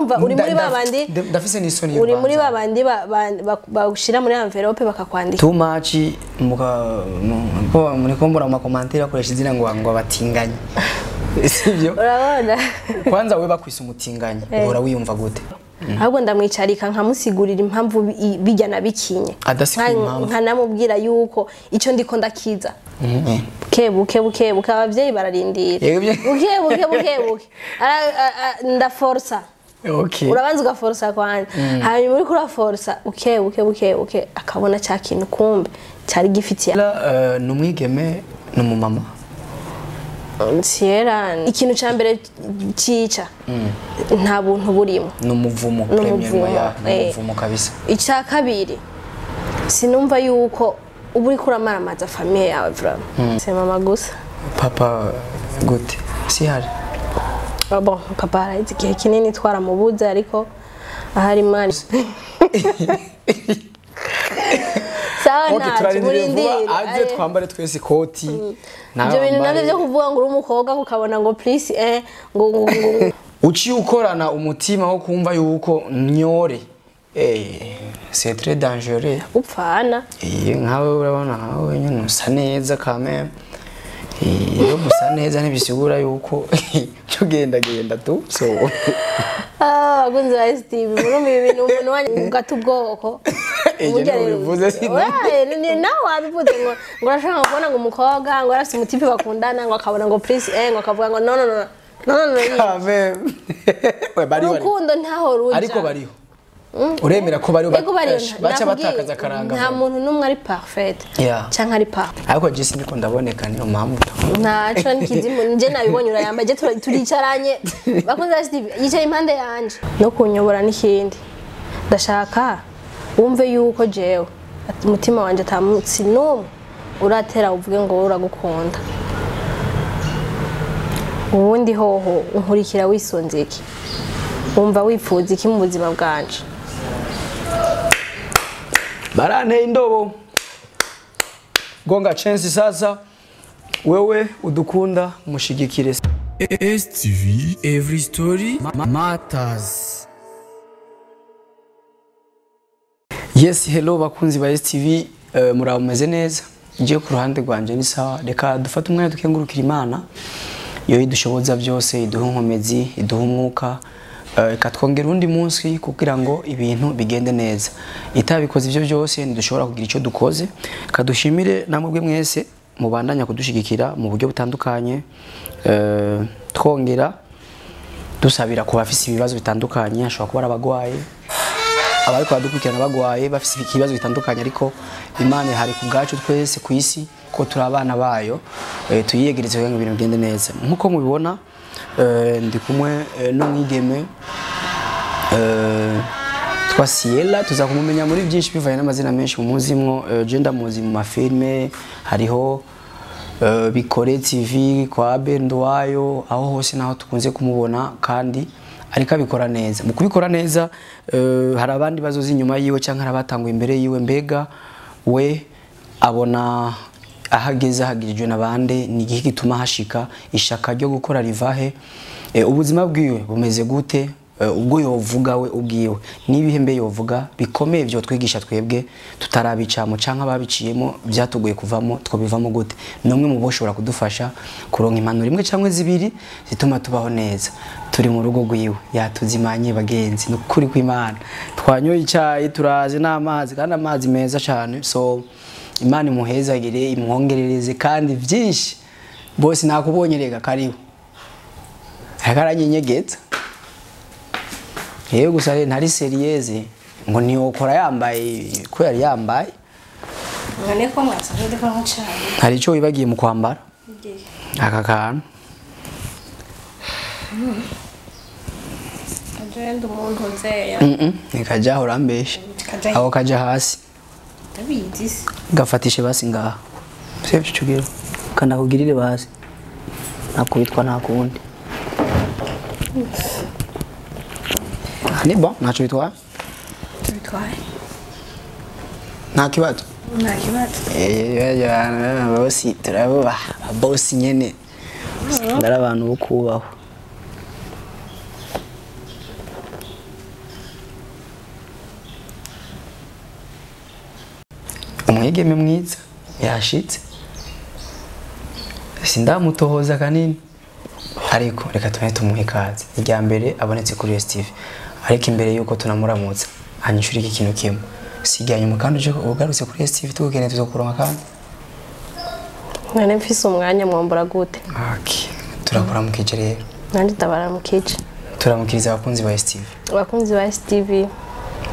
Urumva uri muri babandi ndafise n'isoni. Uri muri babandi bagushira muri envelope bakakwandika. Too much muka muri kombora mu commentaire akoresha izina ngo abatinganye. Sivyo? Urabona? Kwanza we bakwisa umutinganye, uhora wiyumva gute? Ahubwo ndamwicarika nkamusigurira impamvu bijya na bikinye. Nkanamubwira yuko ico ndiko ndakiza. Buke buke buke abavyeyi bararindira. Buke buke buke buke. Ndaforsa. Okay. Urabanza ugaforsa kwanje. Hanyuma uri kura forsa buke buke buke buke akabona ca kintu kumbe cyari gifitiye. Numwigeme numumama. Sierra ikintu ca mbere cica nta buntu burimo. Numuvumo premium ya numuvumo kabisa. Ica kabiri sinumva yuko ubu uri kuramaramaza famille yawe vraiment. C'est mama gusa. Papa gute? Si hari. Bon, papa araheze igihe kinini twaramubuze ariko ahari Imana. Sawa na murindire. Aze twambare twese ikoti. Ibyo bintu navyo byo kuvuga ngo uri umukobwa ukabona ngo please ngo uciye ukorana umutima wo kumva yuko nyore. C'est très dangereux. Upfana. Nkawe urabona nkawe nyine usa neza quand même. Iyo gusa neza ntibisigura yuko cyo genda genda tu so. Abakunzi ba STV murumva ibintu umuntu wanyu ugata ubwoko. Nawe wabivuze ngo urashaka kubona ngo umukobwa ngo arafise umutipe bakundana ngo akabona ngo please ngo akavuga ngo no no no no no no. Urukundo ntaho ruja. Ariko bariho. Uremera ko bariho baca batakaza karanga. Nta muntu numwe ari parfait. Canke ari parfait. Ariko je siniko ndaboneka niyo mpamvu. Ntaco nkizimu nje nabibonye urayambaye je turicaranye. Bakunze STV yicaye impande yanje no kunyobora n'ikindi. Ndashaka wumve yuko jewe umutima wanje atamutsi numwe uratera uvuge ngo uragukunda. Ubundi hoho unkurikira wisonze iki? Wumva wifuza iki mu buzima bwanje? Baranteye indobo. Gonga chance sasa. Wewe udukunda mushigikire. STV Every Story Matters. Yes, hello bakunzi ba STV, murabo meze neza. Ngiye ku ruhande rwanje ni sawa. Reka dufate umwanya dukengurukira Imana. Yo idushoboza byose, iduha inkomezi, iduha umwuka. Ikatwongera undi munsi kugira ngo ibintu bigende neza. Itabikoze ivyo byose ntidushobora kugira ico dukoze. Kadushimire namwe mwese mubandanya kudushigikira mu buryo butandukanye. Twongera dusabira ku bafise ibibazo bitandukanye, ashobora kuba arabagwaye, abariko badukurikirana bagwaye bafise ibibazo bitandukanye, ariko Imana hari ku bwacu twese ku isi ko turi abana bayo, tuyiyegereze kugira ngo ibintu bigende neza. Nkuko mubibona ndi kumwe n'umwigeme twa Siella, tuza kumumenya muri byinshi bivanye n'amazina menshi mumuzimwo. Je ndamuzi mu mafilme, hariho Bikore TV kwa Bendwayo, aho hose naho tukunze kumubona kandi ariko abikora neza. Mu kubikora neza hari abandi bazozi inyuma yiwe canke arabatangwa imbere yiwe, mbega we abona ahageze hagirijwe nabande, ni igihe gituma hashika ishaka ryo gukora rivahe, ubuzima bwiwe bumeze gute, ubwo yovuga we ubwiwe nibihe mbe yovuga bikomeye byo twigisha twebwe tutarabicamo canke ababiciyemo byatugoye kuvamo, twobivamo gute? Numwe mu boshobora kudufasha kuronka impanuro imwe canke zibiri zituma tubaho neza. Turi mu rugo rwiwe yatuzimanye bagenzi, nukuri kw'Imana twanyoye icayi turaze n'amazi kandi amazi meza cyane. So Imana imuhezagire imwongerereze kandi byinshi. Bose nakubonye rega kariho akaranyenyegeza yewe gusa ntari serieze ngo ntiyokora yambaye ko yari yambaye. None ko mwasanze ndiko nkucaye. Hari ico wibagiye mu kwambara? Aka kantu. Agenda umuntu nzeya. Nikaja urambeshe. Aho kaja hasi. Ndabizi. Gafatishe basi ngaha. Sivyo cugiro. Kanda kugirire basi. Nakubitwa nta kundi. Ni bon, ntaco bitwaye? Bitwaye. Nta kibazo? Nta kibazo. Bosi turabubaha, bosi nyene. Ndari abantu bo kubaho. Umwigeme mwiza yashitse. Sindamutohoza kanini. Ariko reka tubone tumuhe ikaze. Irya mbere abonetse kuri STV. Ariko imbere yuko tunamuramutsa, anyishura iki kintu kimwe. Sijya nyuma kandi uje ugarutse kuri STV tugukeneye tuzokuronka kandi. None mfise umwanya mwombora gute? Okay. Turakuramukije rero. Nanje ndabaramukije. Turamukiriza abakunzi ba STV. Abakunzi ba STV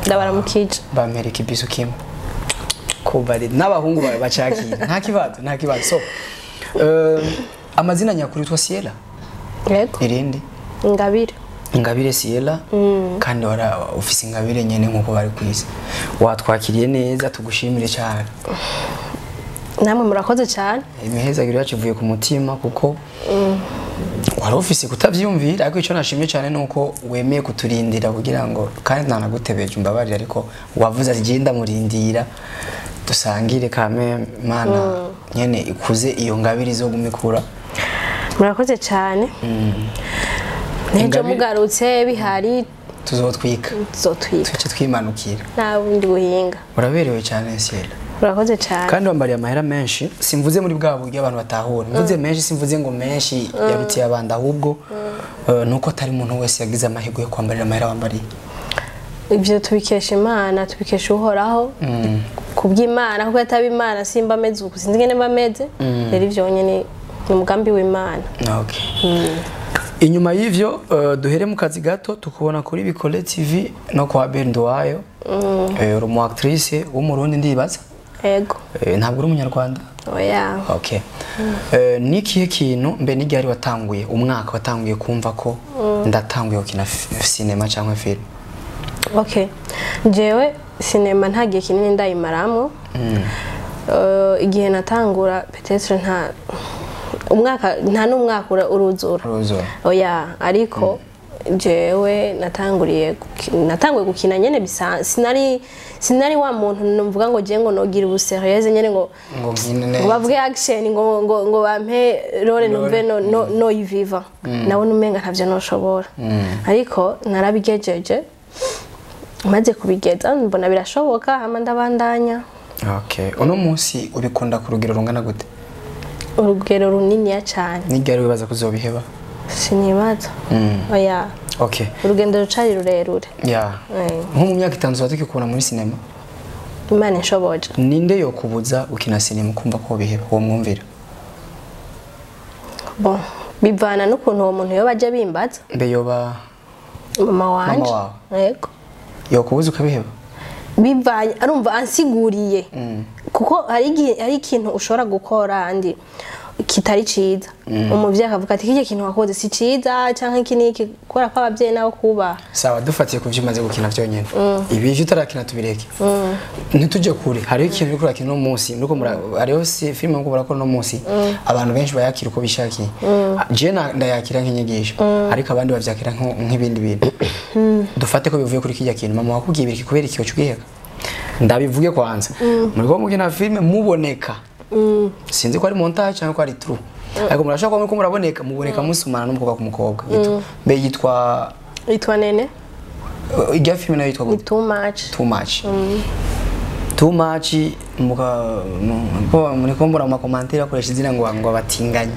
ndabaramukije. Bampereka ibisu kimwe. Kubari n'abahungu bawe bacakira. Nta kibazo, nta kibazo. So, amazina nyakuri witwa Siela? Yego. Irindi? Ingabire. Ingabire Siela. Kandi wara ufise ingabire nyene nkuko bari kwisi. Watwakiriye neza tugushimire cyane. Namwe murakoze cyane. Imihezagiro yacu ivuye ku mutima kuko wari ufise kutavyumvira, ariko ico nashimye cyane nuko wemeye kuturindira kugira ngo kandi ntanagutebeje umbabarire, ariko wavuze ati genda murindira dusangire kame mana nyene ikuze iyo ngabire izogumikura. Murakoze cyane. Nejo mugarutse bihari tuzotwika. Tuzotwika. Tuce twimanukira. Nta bundi buhinga. Uraberewe cyane Siela. Urakoze cyane. Kandi wambariye amahera menshi, simvuze muri bwa buryo abantu batahura. Mvuze menshi simvuze ngo menshi yarutiye abandi, ahubwo nuko atari umuntu wese yagize amahirwe yo kwambarira amahera wambariye. Ibyo tubikesha Imana, tubikesha Uhoraho. Kubw'Imana, kuko ataba Imana simba ameze uku, sinzi ngene mba meze. Rero ivyo nyene ni umugambi w'Imana. Okay. Inyuma y'ivyo duhere mu kazi gato tukubona kuri Bikole TV no kwa Benduwayo. Uri umu actrice w'umurundi ndibaza? Ego. Ntabwo uri umunyarwanda? Oya. Okay. Nikihe kintu mbe n'iryari watanguye umwaka watanguye kumva ko ndatanguye gukina cinema cyangwa film? Okay. Jewe cinema nta gihe kinini ndayimaramo. Igihe natangura peut-être nta umwaka nta n'umwaka uruzura. Oya, ariko jewe natanguye gukina nyene bisa sinari wa muntu numvuga ngo je ngo nogira ubu serious nyene ngo ngo bavuge action ngo ngo ngo bampe role numve no yiviva. Nabona umenga ntavyo noshobora. Ariko narabigejeje maze kubigeza mbona birashoboka hama ndabandanya. Okay. Uno munsi ubikunda ku rugero rungana gute? Urugero runini cyane. Nigari wibaza kuzobiheba? Sinibaza. Oya. Okay. Urugendo rucari rurerure. Yeah. Nko mu myaka 5 uzatukikubona muri cinema? Imana inshoboje. Ninde yokubuza ukina cinema kumva ko biheba uwo mwumvira? Bon, bivana n'ukuntu uwo muntu yoba aje bimbaza. Mbe yoba mama wanje. Yego. Yokubuza ukabiheba? Bivanye arumva ansiguriye. Kuko hari ikintu ushobora gukora andi kitari ciza. Umuvyeyi akavuga ati kije kintu wakoze si ciza canke iki niki, kubera ko abavyeyi nabo kuba. Sawa, dufatiye kuvyo umaze gukina vyonyene. Ibi ivyo utarakina tubireke. Ntituje kure. Hariho ikintu uriko urakina no munsi, nuko hariho filime ngo barakora no munsi. Abantu benshi bayakira uko bishakiye. Je ndayakira nk'inyigisho, ariko abandi bavyakira nk'ibindi bintu. Dufate ko bivuye kuri kijya kintu mama wakubwiye ibiki kubera ikiyo cugiheka. Ndabivuge kwanza. Muriko mukina filime muboneka. Sinzi ko ari montage cyangwa ko ari true. Ariko murashaka ko muraboneka muboneka musumana n'umukobwa ku mukobwa. Mbe yitwa Nene. Ijya filime nayo yitwa gute? Too much. Too much. Too much muka muri kombora mu commentaire akoresha izina ngo abatinganye.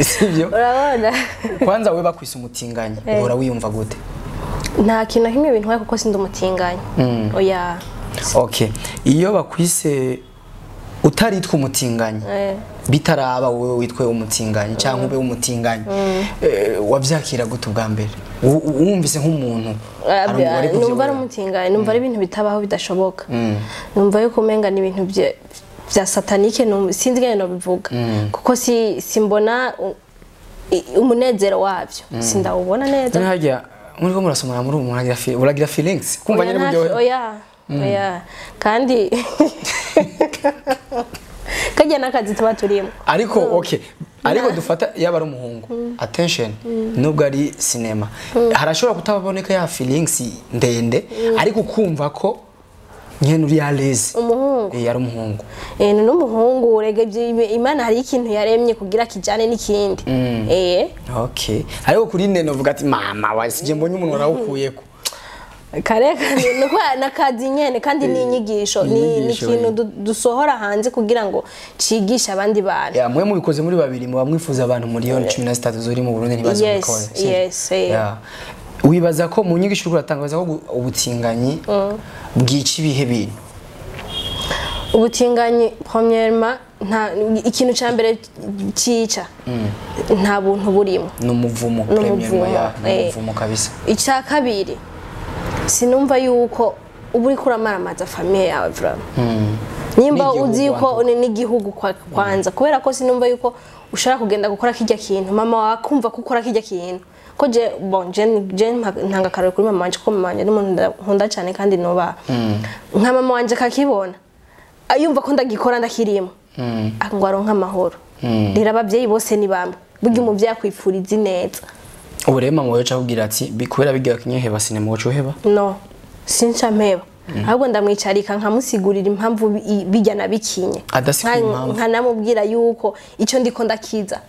Sivyo? Urabona? Kwanza we bakwisa umutinganye, uhora wiyumva gute? Nta kintu kimwe bintwaye kuko sindi umutinganye. Oya. Okay. Iyo bakwise utaritwa umutinganyi bitaraba wowe witwe umutinganyi cyangwa ube umutinganyi, wavyakira gute ubwa mbere? Wumvise nk'umuntu numva ari umutinganyi, numva ari ibintu bitabaho bidashoboka. Numva yuko umenga ni ibintu bya satanike, sinzi ngene no bivuga. Kuko simbona umunezero wabyo, sindawubona neza. Harya muri ko murasomana muri umuntu agira uragira feelings kumva nyene buryo. Oya. Oya, kandi kajya nakazi tuba turimo. Ariko okay, ariko dufata yaba ari umuhungu. Attention, nubwo ari cinema. Harashobora kutaboneka ya feelings ndende, ariko kumva ko nyene uri aleze. Umuhungu. Yari umuhungu. N'umuhungu urege Imana hari ikintu yaremye kugira kijane n'ikindi. Okay. Ariko kuri nene uvuga ati mama wasije mbonye umuntu warawukuyeko. Kare nuko nakazi nyene kandi ni inyigisho, ni ikintu dusohora hanze kugira ngo cigishe abandi bantu. Ya mwe mubikoze muri babiri muba mwifuza abantu miliyoni 13 zuri mu Burundi ntibazobikore. Yes. Yeah. Wibaza ko mu nyigisho uratanga wibaza ko ubutinganyi bwica ibihe bintu? Ubutinganyi premièrement nta ikintu ca mbere cica nta buntu burimo, n'umuvumo premièrement, ya n'umuvumo kabisa. Ica kabiri sinumva yuko uba uriko uramaramaza famille yawe vraiment. Nimba uzi yuko n'igihugu kwanza, kubera ko sinumva yuko ushobora kugenda gukora kijya kintu mama wawe akumva ko ukora kijya kintu. Ko je bon je ntanga karore kuri mama wanje, ko mama wanje ni umuntu nkunda cyane kandi nubaha. Nka mama wanje kakibona ayumva ko ndagikora ndakirimo ngo aronke amahoro. Rero abavyeyi bose ni bamwe, burya umuvyeyi akwifuriza ineza. Ubu rero mama wawe akubwira ati kubera bigira kinyeheba sinema wocu uheba? No, sinca mpeba. Ahubwo ndamwicarika nkamusigurira impamvu bijya na bikinye, nkanamubwira yuko icyo ndiko ndakiza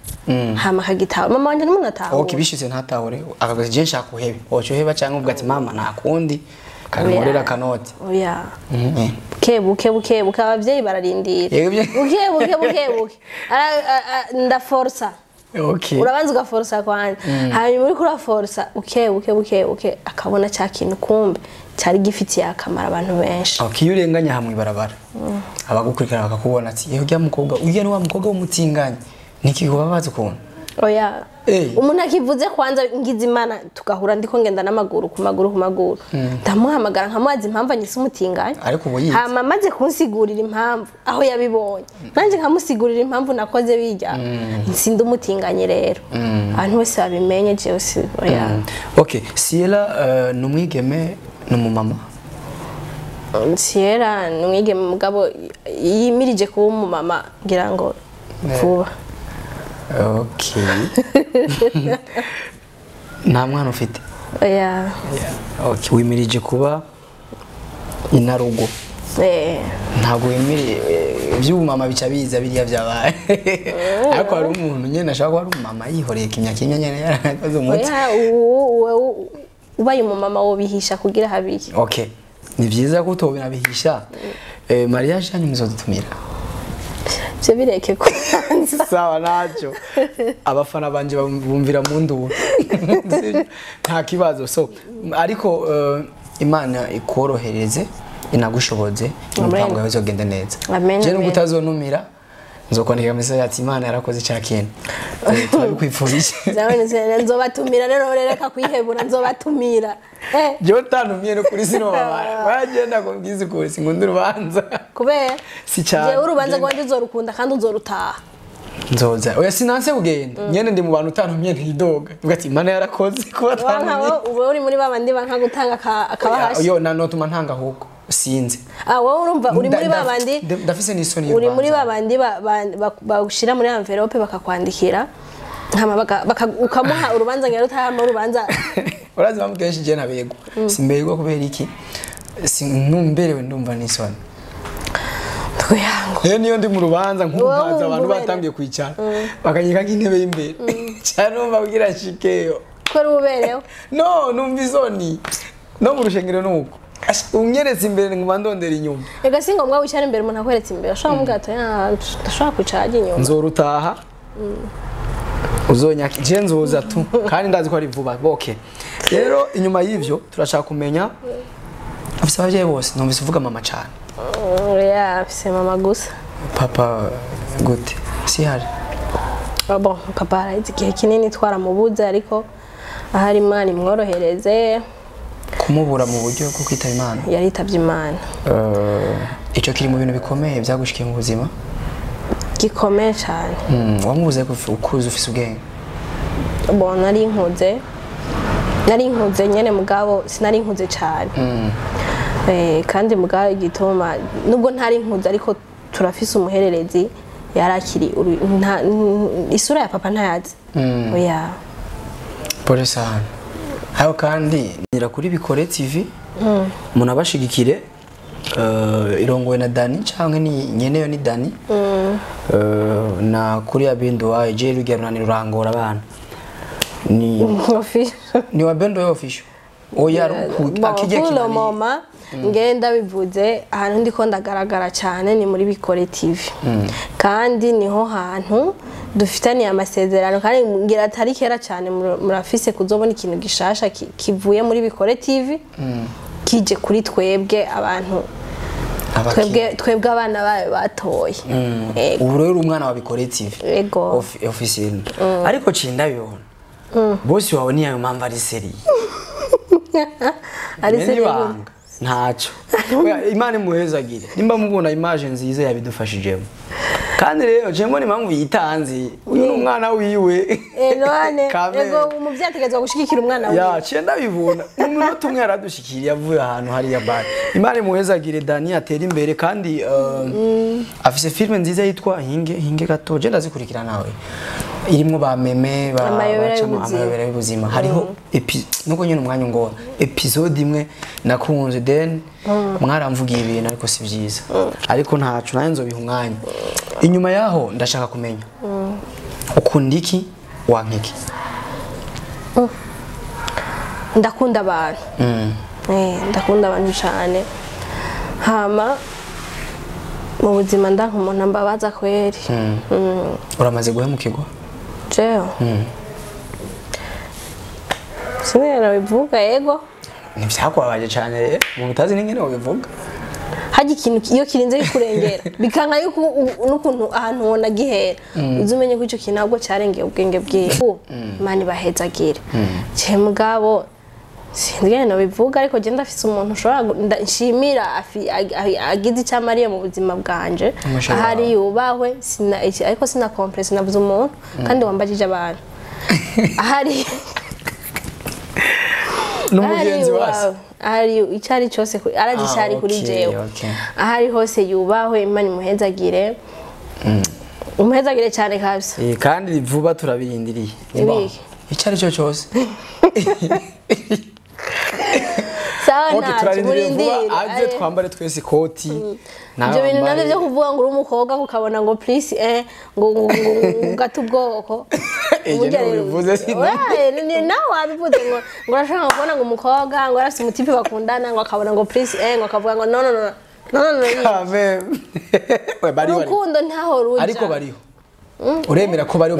hama akagitaho. Mama wanje n'umuntu atahura. Okay, bishitse ntatahure akavuga je nshaka uhebe, wocu uheba cyangwa uvuga ati mama nta kundi kankorera kanoti? Oya. Buke buke buke abavyeyi bararindira. Buke buke buke buke ndaforsa. Okay. Urabanza ugaforsa kwanza, hanyuma uriko uraforsa uke buke buke buke akabona cya kintu kumbe cyari gifitiye akamaro abantu benshi. Okay, iyo urenganya hamwe ibarabara abagukurikirana bakakubona ati yewe ujya mukobwa, uyu ni wa mukobwa w'umutinganyi, niki kubabaza ukuntu? Oya. Umuntu akivuze kwanza ngize Imana tugahura ndiko ngenda n'amaguru ku maguru ku maguru, ndamuhamagara nkamubaza impamvu anyise umutinganyi, ariko ubu yize hama maze kunsigurira impamvu aho yabibonye, nanje nkamusigurira impamvu nakoze bijya nsinde umutinganyi. Rero abantu bose babimenye jewe si oya. Okay, Ciella ni umwigeme ni umumama? Ciella ni umwigeme mugabo yimirije kuba umumama ngira ngo vuba. Okay. Nta mwana ufite? Oya. Okay, wimirije kuba inarugo. Ntabwo wimirije iby'ubumama bica biza biriya byabaye. Ariko hari umuntu nyene ashaka kuba ari umumama yihoreye kimya kimya nyene yarakoze umuti. Oya, ubaye umumama wo bihisha kugira habiki. Okay. Ni byiza ko utobinabihisha. Mariage yanyu muzodutumira. Bireke kubanza. Sawa nacho. Abafana banje bumvira mu nduru. Nta kibazo. So ariko Imana ikorohereze inagushoboze imipango yawe izogenda neza. Je nubwo utazonumira nzokwandika message ati Imana yarakoze cya kintu. Turabikwifurije. Zawe nzobatumira rero reka kwihebura nzobatumira. Je utanumiye no kuri sino mama. Wagenda kumbwiza ukuri sinkunda urubanza. Kubera si cyane. Je urubanza rwanje uzorukunda kandi uzorutaha. Nzoza. Oya sinanse kugenda. Nyene ndi mu bantu utanumiye ntidoga. Uvuga ati Imana yarakoze kuba atanumiye. Uba uri muri babandi banka gutanga akabahasha. Yo na notuma ntanga ahubwo. Sinzi. Wowe urumva uri muri babandi ndafise n'isoni uri muri babandi bagushira muri envelope bakakwandikira hama ukamuha urubanza ngero utahama urubanza. Urazi bamubwiye je nabego. Simbegwa kubera iki? Sinumberewe ndumva n'isoni. Twiyango. Rero niyo ndi mu rubanza nkumvaza abantu batangiye kwicara bakanyika nk'intebe y'imbere. Cyane numva kugira nshikeyo. Ko uberewe? No, numva isoni. No mu rushengero nuko. Unyeretse imbere nguma ndondera inyuma. Ega si ngombwa wicara imbere umuntu akweretse imbere. Ashobora kumubwira ati ndashobora kwicara ajya inyuma. Nzorutaha. Uzonyaka je nzoza tu kandi ndazi ko ari vuba. Okay. Rero inyuma y'ivyo turashaka kumenya afise abavyeyi bose. Numvise uvuga mama cyane. Oya, afise mama gusa. Papa gute? Si hari. Bon, papa araheze igihe kinini twaramubuze ariko ahari Imana imworohereze. Kumubura mu buryo bwo kwitaba Imana. Yaritavye Imana. Ico kiri mu bintu bikomeye byagushikiye mu buzima? Gikomeye cyane. Wamubuze ukuze ufise ubwenge? Bon, nari nkuze nyene mugabo sinari nkuze cyane. Kandi mugabo igituma nubwo ntari nkuze ariko turafise umuhererezi yarakiri isura ya papa ntayazi. Oya. Pole sana. Aho kandi nira kuri Bikore TV umuntu abashigikire irongowe na Dani canke ni nyeneyo ni Dani na kuri Abendo wa je rugerana rurangora abana ni official ni wa Bendo official Oya, akijya kinani kinani. Moma ngenda bivuze ahantu ndiko ndagaragara cyane ni muri Bikore TV, kandi niho hantu dufitaniye amasezerano, kandi ngira atari kera cyane murafise kuzobona ikintu gishasha kivuye muri Bikore TV kije kuri twebwe abantu, twebwe abana bayo batoye. Ubu rero umwana wa Bikore TV Ego. Officiel. Ariko cindabibona bosi wawe niyo mpamvu ari seri Ari seri ntaco. Imana imuhezagire nimba mubona image nziza yabidufashijemo. Kandi rero je mbona impamvu yitanze uyu ni umwana wiwe. None ego umuvyeyi ategerezwa gushigikira umwana wiwe. Ya cenda bibona umunota umwe yaradushikiriye avuye ahantu hariya bari. Imana imuhezagire Dani atera imbere kandi afise filme nziza yitwa Hinge gato je ndazikurikira nawe. Irimwo ba meme ba amayobera y'ubuzima. Hariho nuko nyine umwanya ngo episode imwe nakunze then mwaramvugiye ibintu ariko si byiza. Ariko ntacu nayo nzobiha umwanya. Inyuma yaho ndashaka kumenya ukunda iki wankiki? Ndakunda abantu. Ndakunda abantu cyane. Hama mu buzima ndanka umuntu mbabaza kweri. Uramaze guhemukirwa? Jewe. Sinera bivuga ego. Ntivyakubabaje cyane rero mu butazi n'ingene ubivuga. Haji ikintu iyo kirinze bikurengera bikanka yuko n'ukuntu ahantu wona gihera uzumenye ko ico kintu ahubwo carengeye ubwenge bwiwe. Mani bahezagire. Je mugabo sinzi no bivuga ariko je ndafise umuntu ushobora nshimira agize icamariye mu buzima bwanje ahari yubahwe sina ariko sina complexe navuze umuntu kandi wambajije abantu ahari n'umugenzi wase ahari icari cyose arazi kuri jewe ahari hose yubahwe Imana imuhezagire umuhezagire cyane kabisa. Kandi vuba turabirindiriye icari cyo cyose. Sawa na aje twambare twese ikoti. Ibyo bintu nabyo byo kuvuga ngo uri umukobwa ukabona ngo please ngo gata ubwoko. Nawe wabivuze ngo urashaka kubona ngo umukobwa ngo arafite umutipe bakundana ngo akabona ngo please ngo akavuga ngo no no no no no. Urukundo ntaho ruja. Ariko bariho. Uremera ko bariho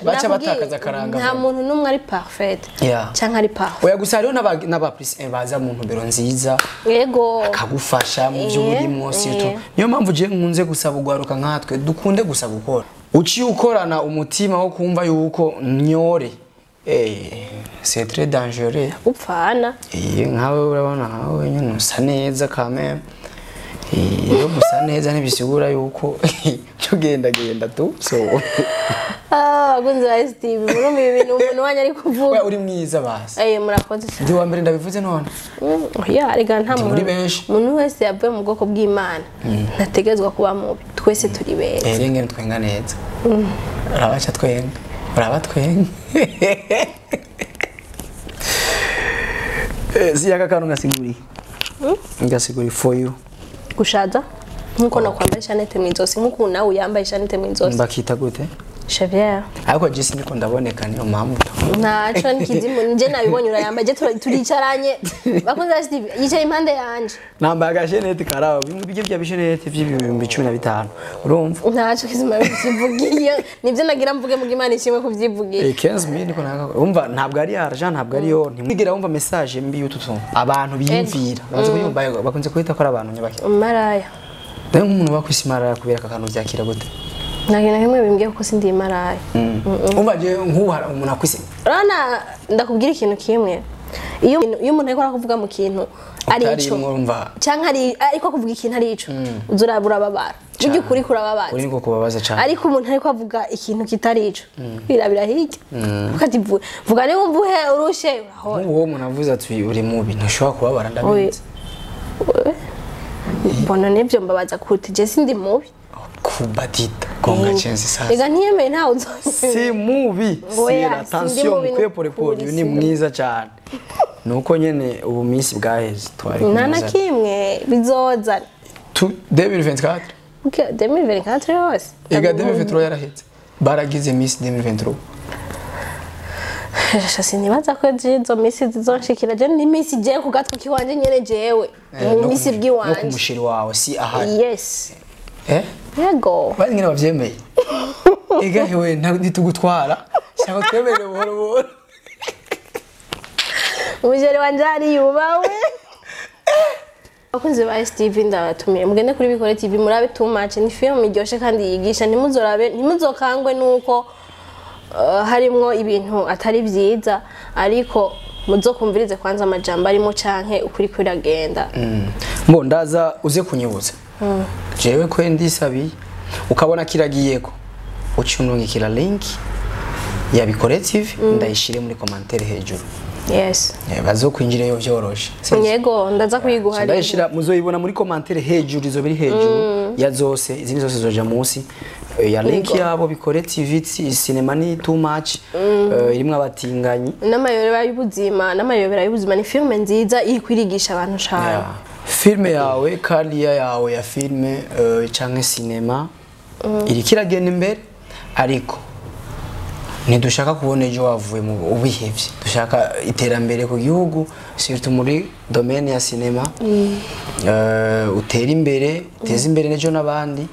baca batakaza karanga. Nta muntu numwe ari parfait canke ari parfait. Oya gusa hariho n'aba plus baza mu ntumbero nziza. Yego. Akagufasha mu byo urimo surtout. Niyo mpamvu je nkunze gusaba ugwaruka nkatwe dukunde gusa gukora. Uciye ukorana umutima wo kumva yuko nyore. C'est très dangereux. Upfana. Nkawe urabona nkawe nyine usa neza quand même. Iyo gusa neza ntibisigura yuko cyo genda genda tu so. Abakunzi ba STV murumva ibintu umuntu wanyu ari kuvuga. Uri mwiza basi. Murakoze cyane. Ndi wa mbere ndabivuze none. Oya rega nta muntu muri benshi. Umuntu wese yavuye mu bwoko bw'Imana ntategezwa kuba mubi. Twese turi beza. Renge twenga neza. Urabaca twenga. Uraba twenga. Ziyaka kantu ngasiguri. Ngasiguri for you. Gushaza nkuko nakwambaye ishanete mu izosi nkuko nawe uyambaye ishanete mu izosi. Mbakita gute? Xavier. Ariko je siniko ndaboneka niyo mpamvu. Ntaco nikizimu nje nabibonye urayambaye je turicaranye bakunze STV yicaye impande yanje. Nambaye agashenete karabo bimwe bijye bya bishenete by'ibihumbi 15 urumva. Ntaco kizima bivugiye nivyo nagira mvuge mu Imana ishimwe kuvyivugira. 15000 niko naka umva ntabwo ari argent ntabwo ari yo ntimwigera wumva message mbi y'ututu abantu biyumvira bakunze kuyumva bakunze kwita ko ari abantu nyabaki. Maraya. Nayo nk'umuntu bakwisi maraya kubera akantu vyakira gute? Nagina kimwe bimbwiye kuko sindi maraya. Umva je nkuhara umuntu akwise. Rana ndakubwira ikintu kimwe. Iyo umuntu ariko arakuvuga mu kintu ari ico. Canke ari ariko kuvuga ikintu ari ico. Uzurabura babara. Burya ukuri kurababaza. Uri niko kubabaza cyane. Ariko umuntu ariko avuga ikintu kitari ico. Wirabira hirya. Ukati vuga ni wumva uhe urushe urahora. Uwo umuntu avuze ati uri mubi ntushobora kubabara ndabizi. Bona nivyo mbabaza kuti je sindi mubi. Kubatita konga chenzi sasa. Ega ntiyemeye ntawe uzonyemera. Si mubi. Si attention mukwiye pole pole ni mwiza cyane. Nuko nyene ubu minsi bwaheze twari kumwe. Nta na kimwe bizoza. 2024. Okay, 2024 yose. Ega 2023 yaraheze. Baragize Miss 2023. Sinibaza ko izo misi zizonshikira je n'imisi je ku gatwe kiwanje nyene jewe mu misi No bw'iwanje. ku mushiri wawe si ahari. Yes. Eh? Yego. Bari ngene bavyemeye. Ega hewe ntitugutwara. Shaka twemerere buhoro buhoro. Umujeri wanje ari yubawe. Abakunzi ba STV ndabatumiye mugende kuri Bikore TV murabe Too Much, ni film iryoshe kandi yigisha. Ntimuzorabe, ntimuzokangwe nuko harimwo ibintu atari vyiza, ariko muzokumvirize kwanza amajambo arimo canke ukuri kuragenda. Mbo ndaza uze kunyibutsa. Jewe kwe ndisabiye ukabona kiragiyeko ucunungikira link ya Bikore TV ndayishire muri commentaire hejuru. Yes. Bazokwinjireyo vyoroshe. Yego, ndaza kuyiguha. Ndayishira muzoyibona muri commentaire hejuru, izo biri hejuru ya zose, izindi zose zoja munsi ya link yabo Bikore TV cinema ni Too Much, irimwo abatinganyi n'amayobera y'ubuzima. N'amayobera y'ubuzima ni filme nziza iri kwirigisha abantu cane. Yeah. Filme yawe, kariya yawe ya filme canke cinema iriko iragenda imbere, ariko ntidushaka kubona ejo wavuye mu ubihevye. Dushaka iterambere ku gihugu, surtout muri domaine ya cinema. Utere imbere, uteze imbere n'ejo n'abandi.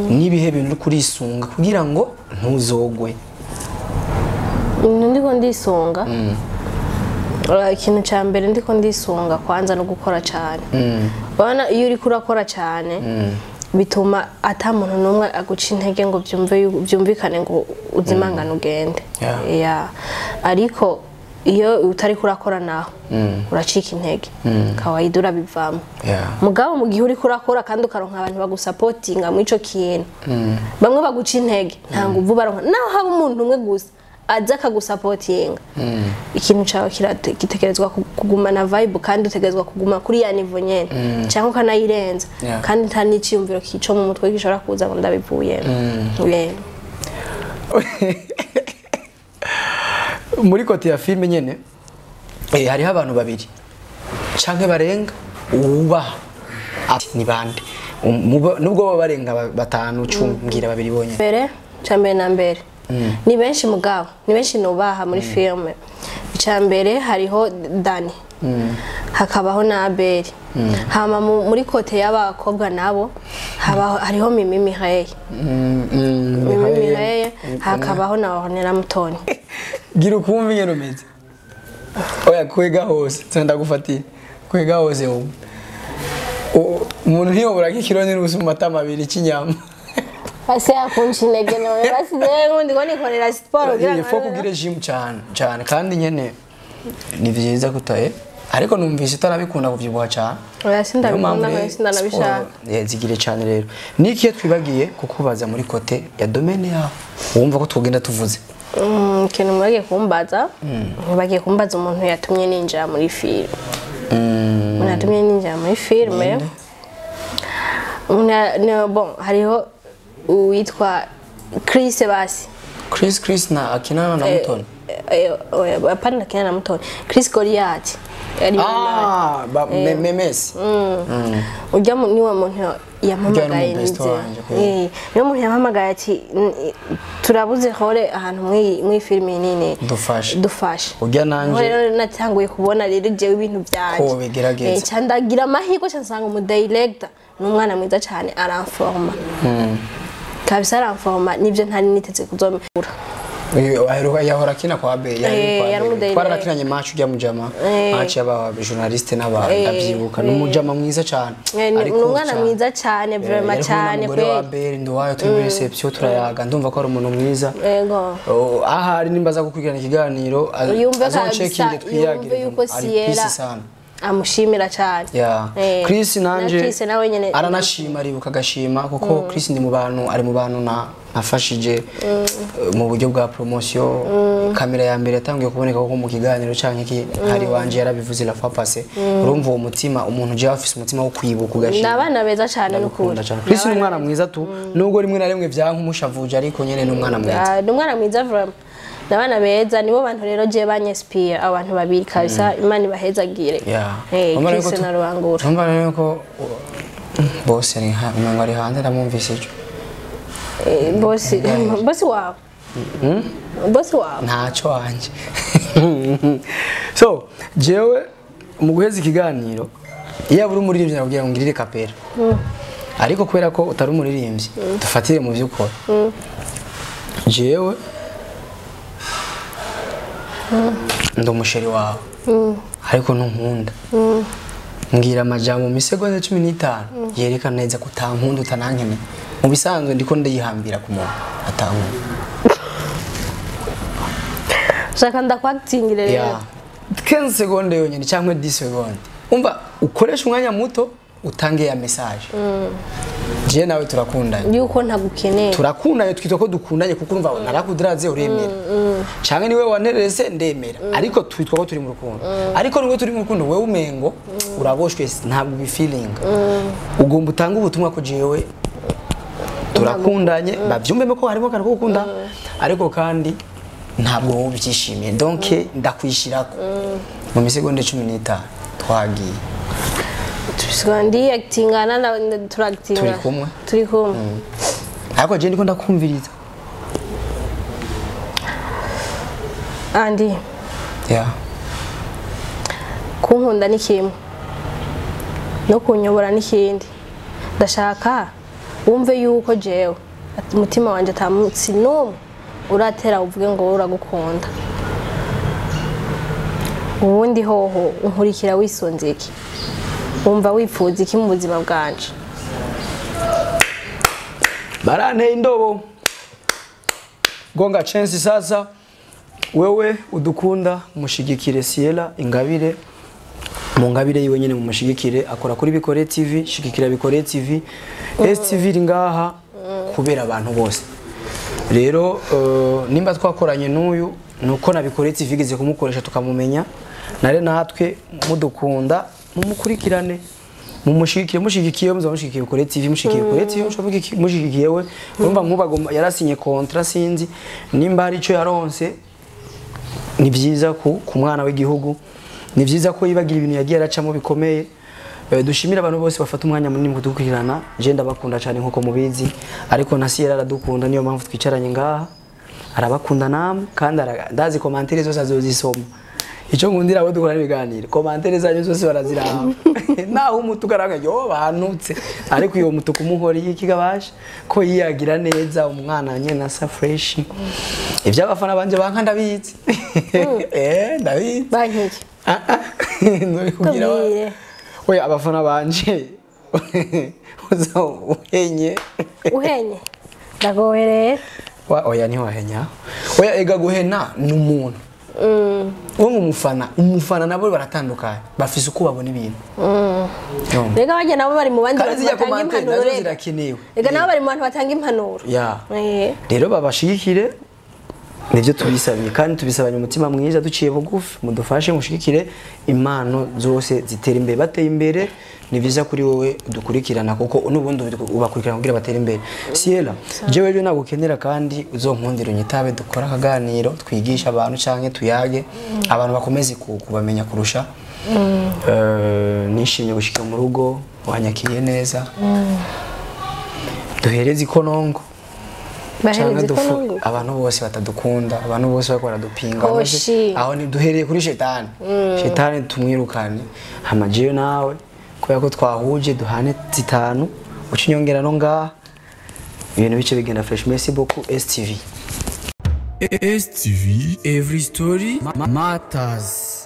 N'ibihe bintu uri kurisunga kugira ngo ntuzogwe? Ibintu ndiko ndisunga, ikintu ca mbere ndiko ndisunga kwanza no gukora cane. Urabona iyo uriko urakora cane bituma ata muntu n'umwe aguca intege ngo byumvikane ngo uzimangane ugende. Yeah. Yeah. Ariko iyo utariko urakora naho uracika intege, kawaida urabivamo. Yeah. Mugabo mu gihe uriko urakora kandi ukaronka abantu bagusapotinga muri ico kintu, bamwe baguca intege nta nguvu baronka, naho haba umuntu umwe gusa aza akagusapotinga, ikintu cawe gitegerezwa kugumana vibe, kandi utegerezwa kuguma kuri ya niveau nyene cyangwa ukanayirenza. Yeah. Kandi nta n'iciyumviro kico mu mutwe gishobora kuza ngo ndabivuyemo. Yeah. Muri côté ya filme nyene, hariho abantu babiri canke barenga wubaha. Ati, ni bande? Nubwo baba barenga batanu, 10, mbwira babiri bonyene. Mbere cambere na mbere ni benshi, mugabo ni benshi nubaha muri filme. Icambere hariho Dani, hakabaho na Abeli. Hama muri côté y'abakobwa nabo habaho hariho Mimi Mireille. Mimi Mireille, hakabaho na Ornella Mutoni. Gira ukumva ingene umeze. Oya, kwega hose nza ndagufatira, kwega hose ubu. Umuntu ntiyobora nk'ikiro n'inusu mu matama abiri cy'inyama. Basi yakunca intege none, basi jewe ndiko nikorera siporo kugira Il faut kugira gym cyane cyane, kandi nyene ni vyiza kutaye, ariko numvise utarabikunda kuvyibuha cyane. Oya, sindabikunda. Niyo mpamvu kandi rero sindanabishaka. siporo, zigire cyane. Rero niki twibagiye kukubaza muri côté ya domaine yawe wumva ko twogenda tuvuze? Ikintu mwagiye kumbaza, bagiye kumbaza umuntu yatumye ninjira muri filime. Umuntu yatumye ninjira muri filime, bon, hariho uwitwa Chris basi. Chris na akinana na Mutoni? Oya, apana akina na Mutoni. Chris Goliath yari Ah, ba memes. Ujya niwe muntu yampamagaye. Ujya ni mu best Nize. wanje, kweli. Niwe muntu yampamagaye ati: Turabuze hore ahantu muri filime nini. Dufashe." Dufashe. Ujya nanje. Aho rero natanguye kubona rero jewe ibintu byanje Ko bigerageza. Ca ndagira amahirwe, ca nsanga umu director ni umwana mwiza cyane, aramforma kabisa, aramforma nibyo ntari niteze kuzomura. Uyu aheruka yahora akina kwa Abe, yari kwa Yari Abe. umudirector. Twarakinanye match ujya mujama, match y'aba journaliste n'aba, ndavyibuka, ni umujama mwiza cyane. Ni Ari ni cool umwana cane. mwiza cyane, vraiment Yari kumwe cyane. n'umugore wa Kweli. Abel Nduwayo, turi muri reception turayaga, ndumva ko ari umuntu mwiza. Yego. Oh, ahari nimba aza gukurikirana ikiganiro Yumve kabisa, azoncekinge twiyagire, yumve yuko ari Sierra peace sana. amushimira cyane. Yeah. Chris nanje Na Chris nawe nyene aranashima, aribuka agashima, kuko Chris ndi mu bantu, ari mu bantu na nafashije mu buryo bwa promotion. Kamera ya mbere yatangiye kuboneka ko mu kiganiro canke iki hari wanje yarabivuze la fois passée. Urumva uwo mutima, umuntu uje afise umutima wo kwibuka Ni ugashima. abana beza cyane n'ukuri. Ndabikunda cyane. Chris ni umwana mwiza tu, nubwo rimwe na rimwe vyanka umushavuje, ariko nyene ni umwana mwiza. Ah, ni umwana mwiza vraiment. Ni abana beza, nibo bantu rero je banyespire, abantu babiri kabisa, Imana ibahezagire. Yeah. Urumva rero Chris ko na Rubangura. Urumva rero ko bose ari umengo ari hanze, ndamwumvise ico. Bosi, bosi wawe, bosi wawe. Ntacyo wanje. So jewe mu guheza ikiganiro, iyo uri umuririmbyi nakubwira ngo ngirire kapera, ariko kubera ko utari umuririmbyi, dufatire mu byo ukora. Jewe ndi umusheri wawe, ariko ntunkunda. Mbwira amajambo mu isegonda 15 yerekana neza ko utankunda, utanankeneye. Mu bisanzwe ndiko ndayihambira ku muntu atankunda. Shaka ndakwakitingire rero. Ya, 15 segonde yonyine cyangwa 10 segonde, umva ukoresha umwanya muto utange ya message. Je nawe turakundanye. Yuko ntagukeneye. Turakundanye, twitwa ko dukundanye, kuko urumva narakudiraze uremera, canke niwe wanererese ndemera, ariko twitwa ko turi mu rukundo. Ariko nubwo turi mu rukundo, wewe umengo uraboshwe, ntabwo ubifilinga. Ugomba utange ubutumwa ko jewe turakundanye, bavyumvemo ko harimo akantu ko gukunda, ariko kandi ntabwo wowe ubyishimiye. Donc ndakwishirako mu misegonde 15. Twagiye. Ndi actingana na turactinga. Turi kumwe. Turi kumwe. Ariko je ndiko ndakumviriza. Andi, yeah. Kunkunda ni kimwe, no kunyobora n'ikindi. Ndashaka wumve yuko jewe umutima wanje ata munsi n'umwe uratera uvuge ngo wowe uragukunda. Ubundi hoho unkurikira wisunze iki? Wumva wifuza iki mu buzima bwanje? Baranteye indobo gonga chance. Sasa wewe udukunda, mushigikire Siela Ingabire mu ngabire yiwe nyene, mumushigikire. Akora kuri Bikore TV. Shigikira Bikore TV. STV iri ngaha kubera abantu bose. Rero nimba twakoranye n'uyu, nuko na Bikore TV igeze kumukoresha tukamumenya. Nare natwe mudukunda, mumukurikirane, mumushigikire. Mushigikiye, muza mushigikiye Bikore TV, mushigikiye Bikore TV, mushigikiye we. Urumva nk'ubu yarasinye contrat, sinzi nimba hari ico yaronse. Ni byiza ku mwana w'igihugu, ni byiza ko yibagira ibintu yagiye aracamo bikomeye. Dushimira abantu bose bafata umwanya munini mu kudukurikirana. Je ndabakunda cyane nkuko mubizi, ariko na Siela aradukunda, niyo mpamvu twicaranye ngaha. Arabakunda namwe, kandi ndazi commentaire zose azozisoma. Icyo nkundira abo dukora ibiganiro, commentaire zanyu zose baraziraba, naho umutuku aranga yo banutse, ariko iyo mutuku muhori y'ikigabasha ko yiyagira neza, umwana nyene asa fresh. Iby'abafana banje banka ndabizi, ndabizi. Bankiki? Ah ah, nzobikubwira. Tubwire. Oya, abafana banje uza uhenye. Uhenye ndagowe rero. Oya, ntiwahenya. Oya, ega guhena ni umuntu uwo umufana nabo baratandukanye, bafise uko babona ibintu. Rega bajya nabo bari mu bandi Kandi bantu zirya batanga commentaire impanuro nazo rega. zirakenewe. Rega nabo bari mu bantu batanga impanuro. Ya. Rero babashigikire, nivyo tubisabiye, kandi tubisabanye umutima mwiza, duciye bugufi. Mudufashe mushigikire impano zose zitera imbere. Bateye imbere ni vyiza kuri wowe udukurikirana, kuko n'ubundi ubakurikirana kugira batere imbere. Siela, jewe rero nagukenera kandi uzonkundira unyitabe, dukora akaganiro, twigisha abantu canke tuyage, abantu bakomeze kubamenya kurusha. Nishimye gushika mu rugo, wanyakiriye neza. Duhereze ikonongo. Bahereze Canke ikonongo. Abantu bose batadukunda, abantu bose bariko baradupinga, abantu Hoshi. Aho ni duhereye kuri shetani. Shetani tumwirukane. Hama jewe nawe, kubera ko twahuje, duhane zitanu, uca inyongera no ngaha, ibintu bice bigenda fresh. Merci beaucoup, STV. STV Every Story Matters.